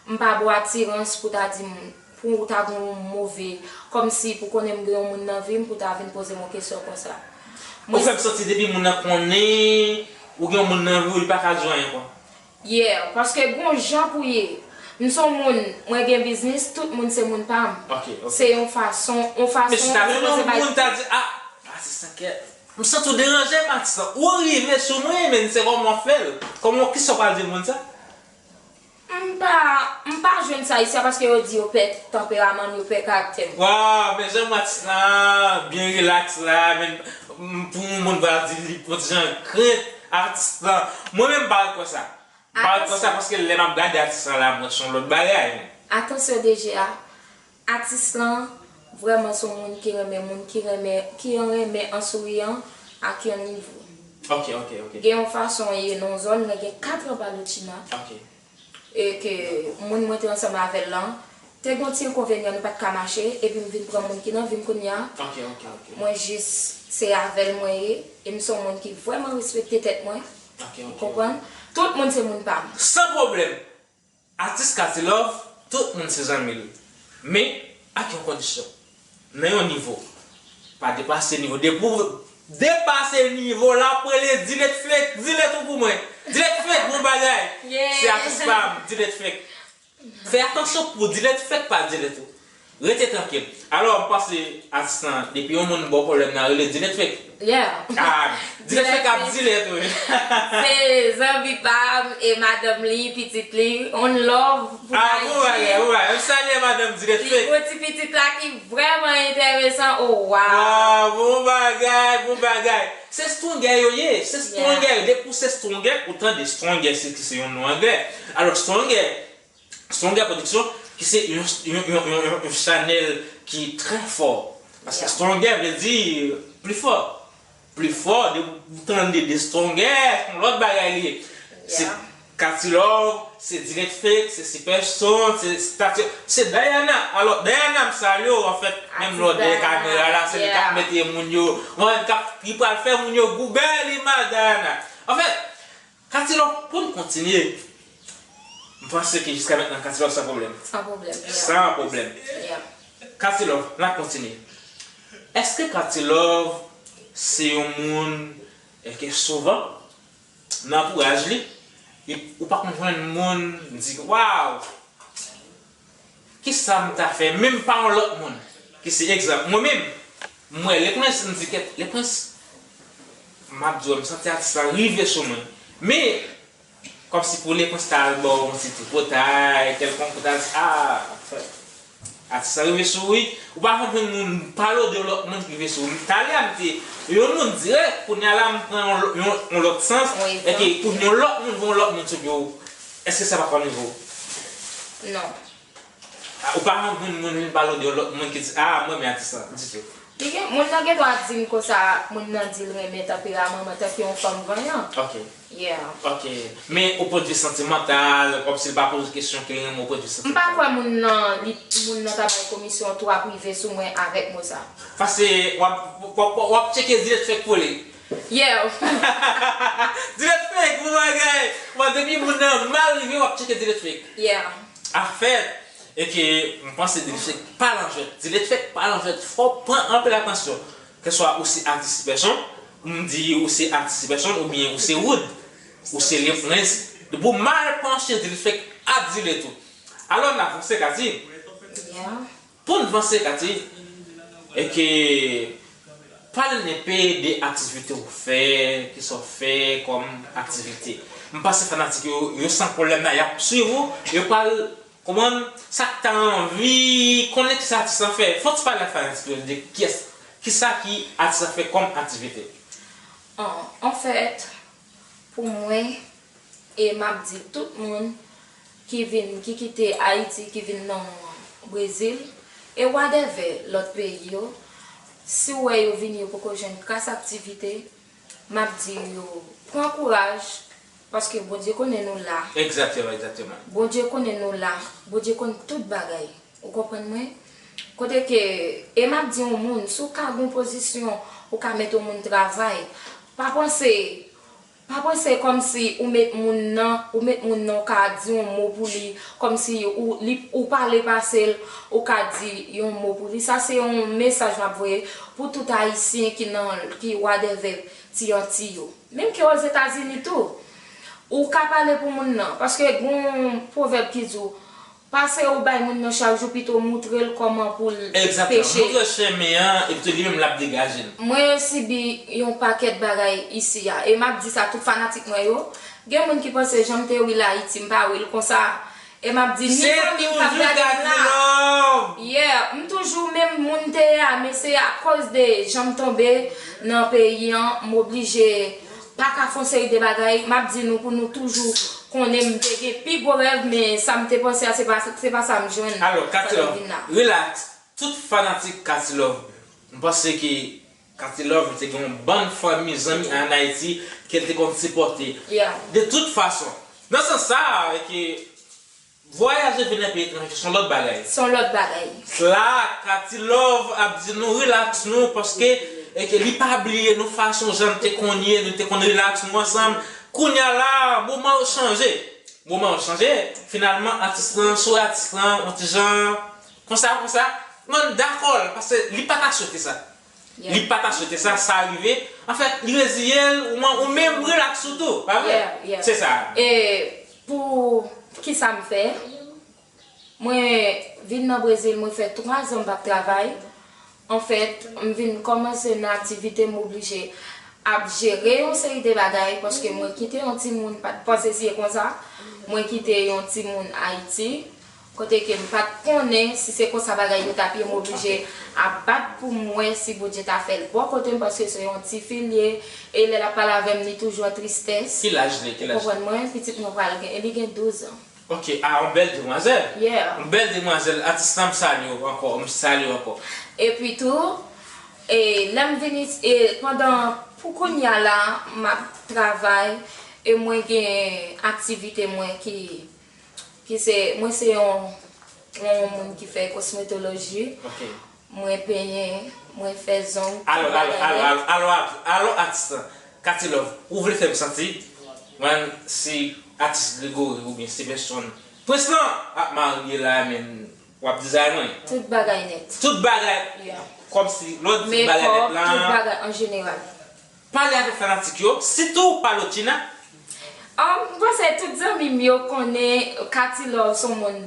m pa ba w atirans pou ta di m, pou w ta gen yon move, kòmsi pou konnen m gen yon moun nan vi m pou ta vin poze m yon kesyon konsa. Ou fè m santi depi moun nan konnen ou gen yon moun nan vi w, li pa ka di w anyen ankò. Yeah, paske gon jan pou ye. M se yon moun, mwen gen biznis, tout moun se moun pa m. Ok, ok. Se yon fason, yon fason. Men si ta gen yon moun ta di, ah, atis lan kè. M santi w deranje m, atis lan. Ou rive sou mwen, men se kòman w ap fè l? Kòman, kisa w pral di moun sa? M pa, m pa jwenn sa isi a paske yo di yo pè tanperaman m, yo pè karaktè m. Waw, men jan atis lan byen rilaks la, men m, pou yon moun pral di li pran ti jan krent atis lan. Mwen menm m pa kwè sa. M pa kwè sa paske lè m ap gade atis lan la, m wè se yon lòt bagay. Atansyon D J a, atis lan vrèman se yon moun ki renmen moun, ki renmen, ki renmen an souriyan ak yon nivo. Ok, ok, ok. Gen yon fason ye nan yon zòn, mwen gen kat an Balochina. Ok. E ke moun mwen te ansanm avè l lan, te gen yon ti enkonvenyan, nou pa t ka mache, epi m vin pran moun ki nan vi m kounye a. Ok, ok, ok. Mwen jis, se avè l mwen ye, e m se yon moun ki vrèman respekte tèt mwen. Ok, ok. Ou konprann? Tout moun se moun pa m. San pwoblèm. Atis Katy Love, tout moun se zanmi l. Men, ak yon kondisyon. Nan yon nivo. Pa depase nivo. Depi w depase nivo la, w ap rele Dilèt Fake, Dilèt ou pou mwen. Dilèt Fake, bon bagay. Yeah. Se atis pa m, Dilèt Fake. Fè atansyon pou Dilèt Fake pa Dilèt ou. Rete trankil. Alò, m panse atis lan, depi yon moun ba w pwoblèm nan, rele Dilèt Fake. Yeah. Ah, Dilèt Fake ap Dilèt, wi. Se zanmi pa m e madanm li, pitit li. On love pou Ayiti. Ah, bon bagay, bon bagay. M salye madanm Dilèt Fake. Li gon ti pitit la ki vrèman enteresan. Oh, wow. Wow, bon bagay, bon bagay. Se Stronger yo ye, se Stronger. Yeah. Depi w se Stronger, ou tande Stronger, se ki se yon non anglè. Alò, Stronger, Stronger Production, ki se yon, yon, yon, yon, yon, yon chanèl ki trè fò. Paske Stronger vle di pli fò. Pli fò, de, ou tande de Stronger, se yon lòt bagay li ye. Se, yeah, Katilove, se Diletfek, se Sipèson, se Statyon, se Dayana. Alò, Dayana, m salye w, anfèt, menm lè w dèyè kamera la, se li k ap mete moun yo, mwen, k ap, ki pral fè moun yo gougay imaj Dayana. Anfèt, Katilove, pou n kontinye, m panse ke jiska mentnan, Katilove san pwoblèm. San pwoblèm, yeah. San pwoblèm. Yeah. Katilove, n ap kontinye. Èske Katilove se yon moun, èske souvan, nan antouraj li, li, ou pa konn jwenn moun di, "Waw, kisa m ta fè?" Menm pa yon lòt moun. Ki se egzanp, mwen menm, m wè Leprens, m di, "Kèt, Leprens, m ap di w, m santi atis la rive sou mwen." Men, kòmsi pou Leprens ta al ba w yon ti tripotay, kèlkonk, ou ta di, "Ah, atis la rive sou ou, wi." Ou pa konprann moun pale w de yon lòt moun ki rive sou ou. Talè a m te yon moun dirèk, kounye a la m pran yon, yon, yon lòt sans, e ke pou yon lòt moun, yon lòt moun sou pye w, èske sa pa konn rive w? Non. Ah, ou pa konprann moun vin pale w de yon lòt moun ki di, "Ah, mwen renmen atis la," ditou. Li gen, moun nan gen dwa di m konsa, moun nan di l renmen tanperaman mwen tanke yon fanm vanyan. Ok. Yeah. Ok. Men o pwendvi santimantal, kòmsi l pa poze kesyon ke l renmen o pwendvi santimantal. M pa kwè moun nan, li, moun nan ta bay komisyon twa prive sou mwen avèk mo sa. Paske w ap, w ap, w ap tcheke Diletfek pou li. Yeah. Diletfek, bon bagay. Bon, depi moun nan mal rive, w ap tcheke Diletfek. Yeah. Afè, e ke m panse Diletfek pa lan jwèt. Diletfek pa lan jwèt. Fò w pran anpil atansyon. Keswa ou se atis Sipèson, m di ou se atis Sipèson, oubyen ou se Wood, ou se Leprens. Depi w mal panche, Diletfek ap di l tou. Alò, n avanse, Kati. Yeah. Pou n vanse, Kati, e ke pale n enpe de aktivite ou fè, kisa w fè kòm aktivite. M panse fanatik yo, yo san pwoblèm la, y ap swiv ou, yo pral konprann sa k ta anvi konnen kisa atis lan fè. Fò w ti pale ak fanatik yo de kiyès, kisa ki atis lan fè kòm aktivite. An, anfèt, pou mwen, e m ap di tout moun ki vin, ki kite Ayiti, ki vin nan Brezil, e whatever lòt peyi yo, si w wè yo vini, yo poko jwenn kras aktivite, m ap di yo, pran kouraj, paske Bondye konnen nou la. Egzakteman, egzakteman. Bondye konnen nou la. Bondye konn tout bagay. Ou konprann mwen? Kote ke, e m ap di yon moun, si w ka gon pozisyon, ou ka mete yon moun travay, pa panse, pa panse kòmsi ou met moun nan, ou met moun nan, ou ka di yon mo pou li, kòmsi ou, li, ou pale pase l, ou ka di yon mo pou li. Sa se yon mesaj m ap voye pou tout Ayisyen ki nan, ki whatever, ti Anti yo. Menm ke Ozetazini tou, ou ka pale pou moun nan, paske gon pwovèb ki di w, pase ou bay moun nan chak jou, pito moutre l kòman pou l peche. Egzakteman. Moutre l chemen an, epi tou li menm l ap degaje l. Mwen sibi yon pakèt bagay isi a, e m ap di sa tout fanatik mwen yo. Gen moun ki panse jan m te real Ayiti, m pa real konsa. E m ap di ni fanmi m k ap gade m la. Yeah, m toujou menm moun m te ye a, men se akoz de jan m tonbe nan peyi an, m oblije pa ka fè yon seri de bagay. M ap di nou pou nou toujou konnen m te gen pi gwo rèv, men sa m te panse a, se pa, se pa sa m jwenn pandan m vin la. Alò, Katilove, relax. Tout fanatik Katilove, m panse ke Katilove te gen yon bann fanmi, zanmi ann Ayiti ke l te konn sipòte. Yeah. De tout fason, nan sans sa a, ke vwayaje vin nan peyi etranje, se yon lòt bagay. Se yon lòt bagay. La, Katilove ap di nou relax nou, paske, e ke li pa bliye nou fason jan n te konn ye, nou te konn relax nou ansanm. Kounye a la, moman yo chanje. Moman yo chanje. Finalman, atis lan, sou atis lan, yon ti jan, konsa, konsa. Mwen dakò l, paske li pa ta swete sa. Yeah. Li pa ta swete sa, sa rive. Anfèt, li reziye l, ou, ou menm relax ou tou, pa vre? Yeah, yeah. Se sa. E pou kisa m fè? Mwen vin nan Brezil, mwen fè twa zan m p ap travay. Anfèt, m vin kòmanse nan aktivite, m oblije ap jere yon seri de bagay, paske mwen kite yon timoun, m pa t panse se konsa. Mwen kite yon timoun Ayiti. Kote ke m pa t konnen si se konsa bagay yo t ap ye, m oblije ap bat pou m wè si Bondye ta fè l bò kote m, paske se yon tifi l ye, e lè l ap pale avè m, li toujou an tristès. Ki laj li? Ki laj li? Ou konprann mwen? Pitit mwen pral gen, li gen douz an. Ok, ah, yon bèl demwazèl. Yeah. Yon bèl demwazèl, atis lan m salye w ankò, m salye w ankò. Epi tou, e, lè m vini, e, pandan, pou kounye a la, m ap travay, E mwen gen aktivite mwen ki, ki se, mwen se yon, yon moun ki fè kosmetoloji. Ok. Mwen penyen, mwen fè zong, tout bagay nèt. Alò, alò, alò, alò, alò, alò, atis lan, Katy Love, ou vle fè m santi, mwen, si atis Gregory oubyen Stevenson Prince lan ap marye la, men w ap dizay mwen. Tout bagay nèt. Tout bagay. Yeah. Kòmsi lè w di tout bagay nèt la. Makeup, tout bagay an jeneral. Pale avèk fanatik yo, sitou Palotina. Um, m panse tout zanmi m yo konnen Katy Love se yon moun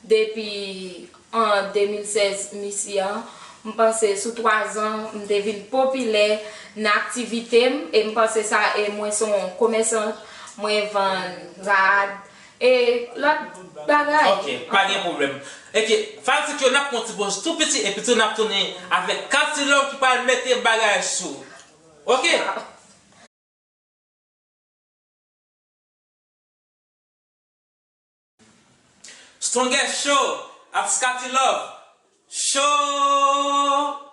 depi an de mil sèz m isi a. M panse sou twa zan, m te vin popilè nan aktivite m, e m panse sa, e mwen se yon komèsant, mwen vann rad, e lòt bagay. Ok, pa gen pwoblèm. Ok, fanatik yo, n ap pran ti poz tou piti, epi tou n ap tounen avèk Katy Love ki pral mete bagay sou. Ok? Strongest Show, Atis Katy Love Show.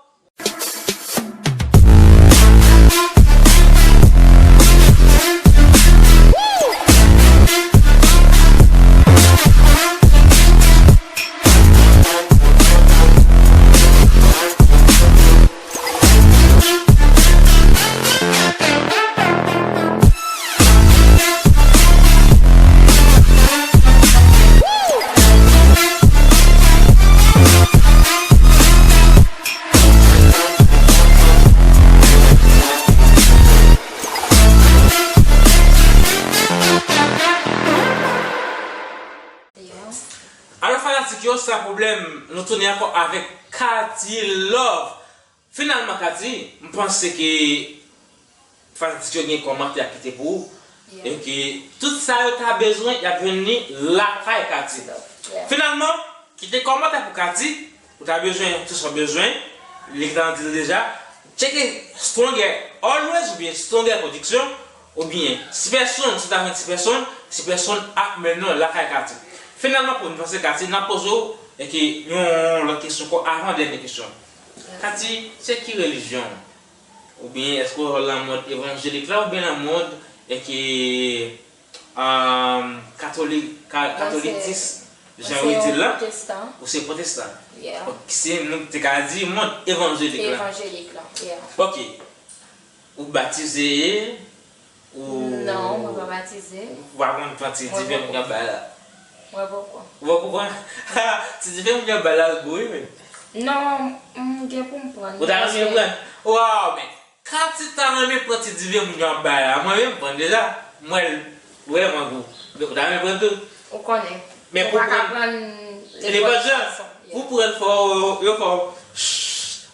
Alò, fanatik yo, san pwoblèm, nou tounen ankò avèk Katy Love. Finalman, Katy, m panse ke fanatik yo gen kòmantè a kite pou ou. Yeah. E ke tout sa yo ta bezwen, y ap jwenn li lakay Katy. Yeah. Finalman, kite kòmantè pou Katy, ou ta bezwen tout sa w bezwen, li gentan di l deja. Tcheke Stronger Always oubyen Stronger Production, oubyen Ti Pèsonn, si w ta jwenn Ti Pèsonn, Ti Pèsonn ap mennen w lakay Katy. Finalman, pou n vanse Katy, n ap poze w, e ke yon lòt kesyon ankò, avan dènye kesyon. Katy, se ki relijyon w? Oubyen èske w nan mond evanjelik la oubyen nan mond, e ke, um, katolik, ka-, katolitis, jan yo di l la? Mwen se yon pwotestan. Ou se pwotestan? Yeah. Ok, se nou te ka di mond evanjelik la. Evanjelik la, yeah. Ok. Ou batize? Ou... Non, mwen pa batize. Ou pa konn pran ti diven moun yo ap bay la? Mwen poko. Ou poko pran? Ti diven moun yo ap bay la gou wi menm. Non, m gen pou m pran. Ou ta renmen pran? Waw, men Katy ta renmen pran ti diven moun yo ap bay la. Mwen menm m pran deja. M wè l vrèman gou. Men ou ta renmen pran tou? Ou konnen. Men ou pa ka pran nenpòt jan. Pou pran fò yo, yo fò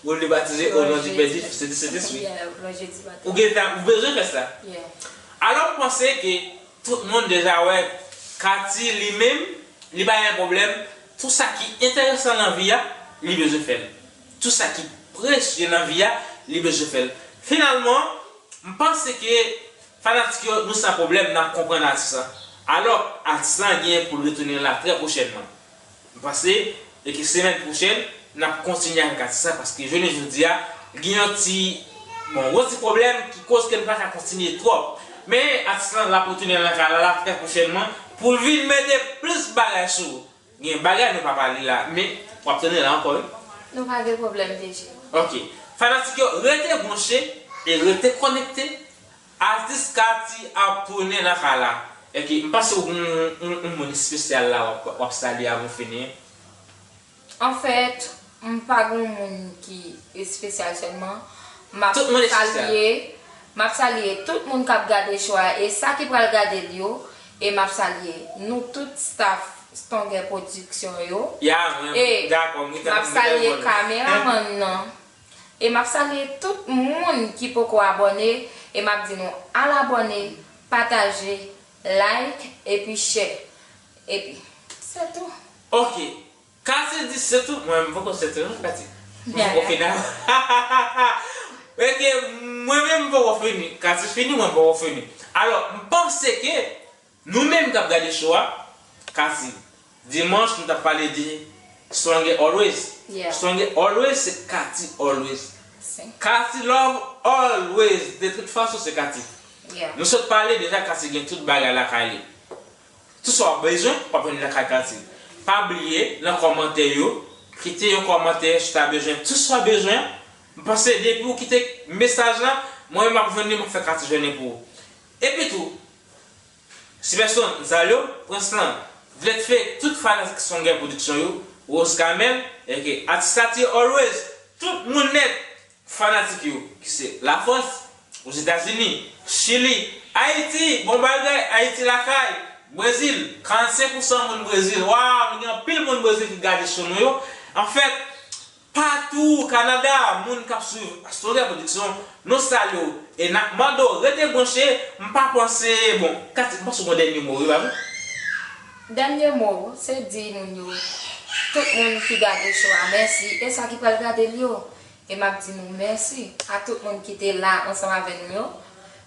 w rele batize au nom du Père, du Fils et du Saint-Esprit. Ou gentan, ou bezwen fè sa. Alò, m panse ke tout moun deja wè Katy li menm, li pa gen pwoblèm. Tout sa ki enteresan nan vi a, li bezwen fè l. Tout sa ki presye nan vi a, li bezwen fè l. Finalman, m panse ke fanatik yo, nou san pwoblèm, n ap konprann atis lan. Alò, atis lan gen pou l retounen la trè pwochènman. M panse, e ke semèn pwochèn, n ap kontinye avèk atis la, paske jounen jodi a, gen yon ti, bon, yon ti pwoblèm ki koz ke n pa ka kontinye twòp. Men, atis lan, l ap retounen nan kay la, la, trè pwochènman, pou l vin mete plis bagay sou. Gen bagay nou pa pale la, men w ap tounen la ankò, wi. Nou pa gen pwoblèm, D J. Ok. Fanatik yo, rete branche e rete konekte. Atis Katy ap tounen nan kay la. Ok, m panse w gen yon, yon, yon moun espesyal la w ap, w ap salye avan w fini. Anfèt, m pa gen yon moun ki espesyal sèlman. M ap salye, m ap salye tout moun k ap gade show a e sa ki pral gade l yo. E m ap salye nou tout staff Stronger Production yo. Ya, mwen, e m dakò, m ap salye kameramann nan. E m ap salye tout moun ki poko abòne. E m ap di nou al abòne, pataje, like, epi share. Epi, se tou. Ok. Katy di se tou. Mwen, m poko se tou, non, Katy. M poko fini. Ok, mwen menm, m poko fini. Katy fini, mwen, m poko fini. Alò, m panse ke nou menm k ap gade show a, Katy, dimanch, nou t ap pale de Stronger Always. Yeah. Stronger Always, se Katy Always. Katy Love Always. De tout fason, se Katy. Nou sot pale deja, Katy gen tout bagay lakay li. Tout sa w bezwen, w ap jwenn li lakay Katy. Pa bliye, nan kòmantè yo, kite yon kòmantè si w ta bezwen tout sa w bezwen. M panse depi w kite mesaj la, mwen menm m ap jwenn li, m ap fè Katy jwenn li pou ou. Epi tou, Sipeson, Zalyo, Prens lan, Vlèt Fè, tout fanatik Songè Production yo, Rose Kamèl, eke atis Katy always, tout moun nèt, fanatik yo, ki se Lafrans, Ozetazini, Chili, Ayiti, bon bagay, Ayiti lakay, Brezil, karannsenk pousan moun Brezil, waw, nou gen anpil moun Brezil ki gade show nou yo. Anfèt, patou, Kanada, moun k ap swiv Songè Production, nou salye w e n ap mande w rete branche, m pa panse, bon, Katy, m panse w gen dènye mo, wi, pa vre? Dènye mo, se di moun yo, tout moun ki gade show a, mèsi, e sa ki pral gade l yo. E m ap di nou mèsi a tout moun ki te la ansanm avè nou yo,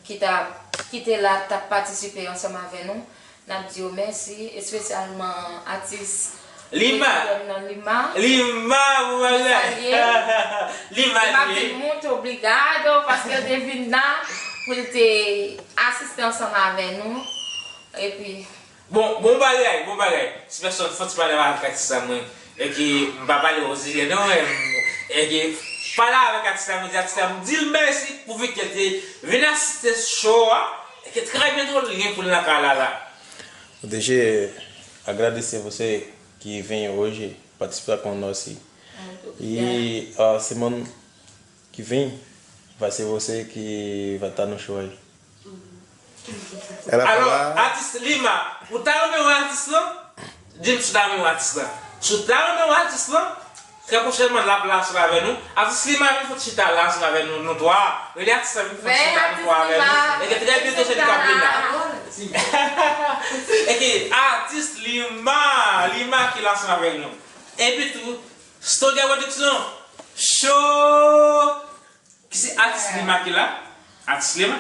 ki t ap, ki te la, t ap patisipe ansanm avè nou. N ap di yo mèsi, espesyalman atis Lima. Prezidan nan Lima. Lima, bon bagay. Nou salye l. Lima, e m ap di l muito obrigado, paske l te vin la pou l te asiste ansanm avè nou. Epi, Bon, bon bagay, bon bagay. Sipeson, fò ti pale avèk atis la mwen. Eke m pa pale o sijè non, men eke pale avèk atis la, mwen di atis la, m di l mèsi pou fèt ke l te vin asiste show a, eke trè byento li gen pou l nan kay la la. Deja, agradece você que vem hoje participar com nós. Muito obrigada. E a semana que vem vai ser você que vai estar no show aí. Ela Alò, fala, atis Lima, ou ta renmen wè atis lan? Di m si w ta renmen wè atis lan. Si w ta renmen wè atis lan, trè pwochènman, l ap la ansanm avè nou. Atis Lima vin fè ti chita la ansanm avè nou, nou twa. Rele atis lan vin fè ti chita nou twa avè nou. Eke trè byento se li k ap vin la. Eke atis Lima, Lima ki la ansanm avè nou. Epi tou, Stronger Production, show! Ki se atis Lima ki la? Atis Lima?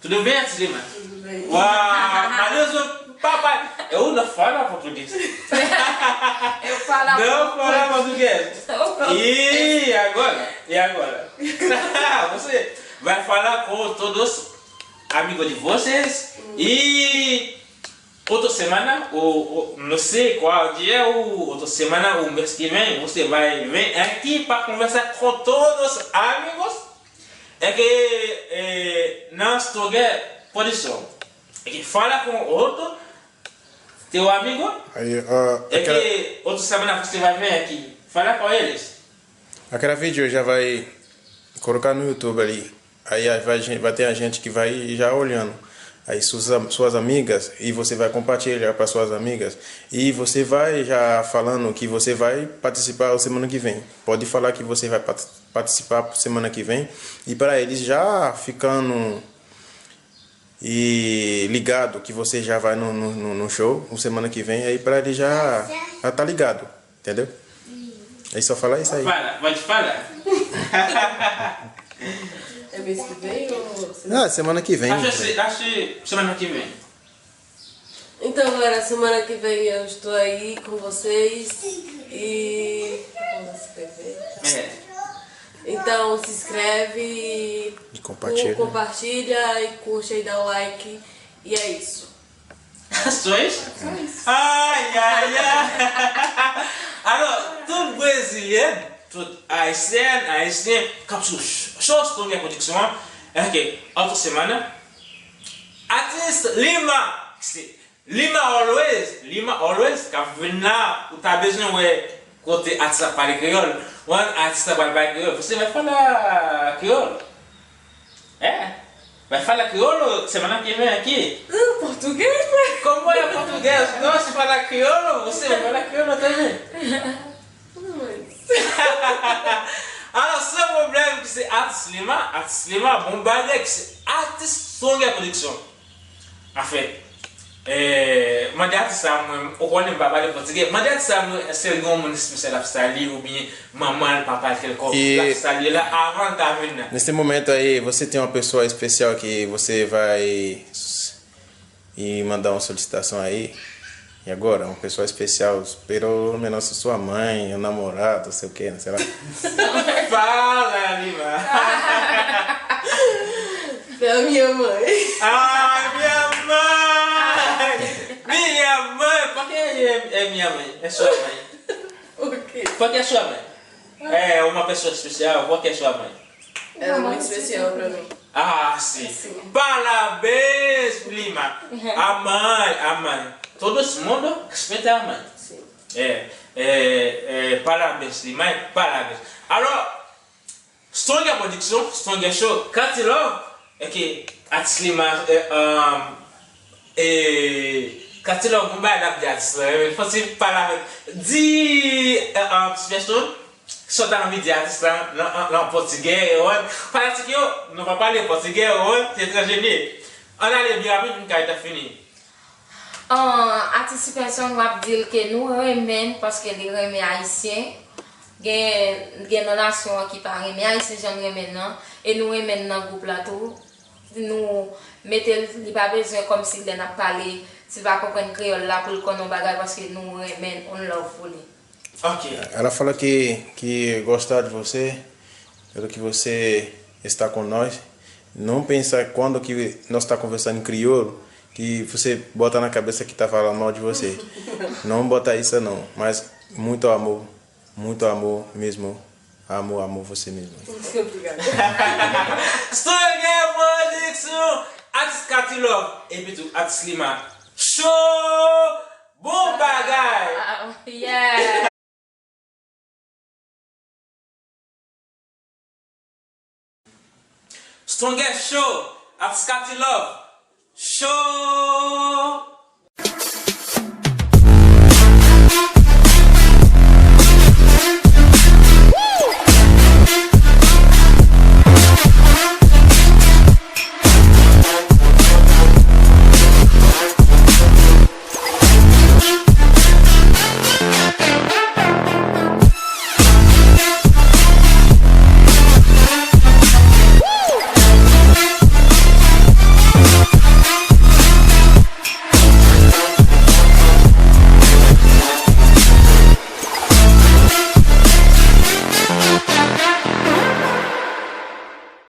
Tudo bem, atis Lima? Tudo bem. Uau, malerezman, papai. Eu não falo português. Eu falo Não fala português. E agora? E agora? Você vai falar com todos amigos de vocês e Outra semana, ou, ou, não sei qual dia, ou outra semana, ou mês que vem, você vai vir aqui para conversar com todos os amigos. É que eh, nós toge posição. É que fala com outro teu amigo. Aí, ah, É aquela, que outra semana você vai vir aqui. Fala com eles. Aquela vídeo já vai colocar no YouTube ali. Aí vai, vai ter a gente que vai já olhando aí suas, suas amigas e você vai compartilhar para suas amigas e você vai já falando que você vai participar semana que vem. Pode falar que você vai participar semana que vem e para eles já ficando e ligado que você já vai no, no, no show semana que vem, aí para ele já, já tá ligado. Entendeu? Aí só fala isso aí. Fala, pode falar. É mês que vem ou semana? Ah, semana que vem. Acho, acho semana que vem. Então, galera, semana que vem eu estou aí com vocês e vamos escrever. É. Então, se inscreve e compartilha. Compartilha e curte aí, dá o like. E é isso. Só isso? Só isso. Ay, ay, ay. Alò, tout brezilyen, tout ayisyèn, ayisyen k ap sou Show Stronger Production an, ok, otra semana, atis Lima, ki se Lima Always, Lima Always, k ap vin la, ou ta bezwen wè kote atis la pale kreyòl. Wan, atis la pral pale kreyòl, você vai falar crioulo? É? Vai falar crioulo semana que vem aqui? Português, né? Como é português? Nós fala crioulo, você vai falar crioulo também. Alò, san pwoblèm, ki se atis Lima, atis Lima, bon bagay, ki se atis Stronger Production. Anfen, eh, mande atis sa mwen, ou konnen m pa pale pòtigè, mande atis sa mwen, èske l gen yon moun espesyal ap salye oubyen manman l, papa l kèlkonk l ap salye la avan l ta vin nan? Nesse momento aí, você tem uma pessoa especial que você vai e mandar uma solicitação aí. E agora, uma pessoa especial, pelo menos sua mãe, um namorado, sei o que, sei lá. Fala, Lima! A minha mãe. Ah, minha mãe! Minha mãe! Por que é, é minha mãe? É sua mãe? Ok. Por que é sua mãe? É uma pessoa especial, por que é sua mãe? Ela é muito especial pra mim. Ah, sim. Parabéns, prima. A mãe, a mãe. Todo mundo respeita a mãe. Sim. É, é, é, parabéns, prima. Parabéns. Alors, Stronger Production, Stronger Show, Katy Love, é que atis li ma, é, um, é, Katy Love, mwen bay la di atis la, é, fò si pale avèk, di, é, um, atis pèsonn, sa w ta anvi di atis la, nan, nan, nan pòtigè, é, wè, fanatik yo, nou pa pale pòtigè, wè, se etranjè li ye. Ann ale byen rapid, pou n ka fini. Atis pèsonn w ap di l ke nou renmen l paske li renmen ayisyen. Gen gen nan nasyon an ki pa renmen ayisyen jan n renmen l nan. E nou renmen l nan gwoup la tou. Nou mete l, li pa bezwen kòmsi lè n ap pale, si l pa konprann kreyòl la pou l konn yon bagay paske nou renmen l, on love pou li. Ok. Ela fala que, que gosta de você, pelo que você está com nós. Não pensa quando que nós está conversando em crioulo, que você bota na cabeça que está falando mal de você. Não bota isso não, mas muito amor, muito amor mesmo. Amor, amor, você mesmo. Muito obrigada. Stronger Production, atis Katy Love, epi tou atis Lima. Show! Bon bagay! Ah, yeah! Stronger Show, atis Katy Love. Show!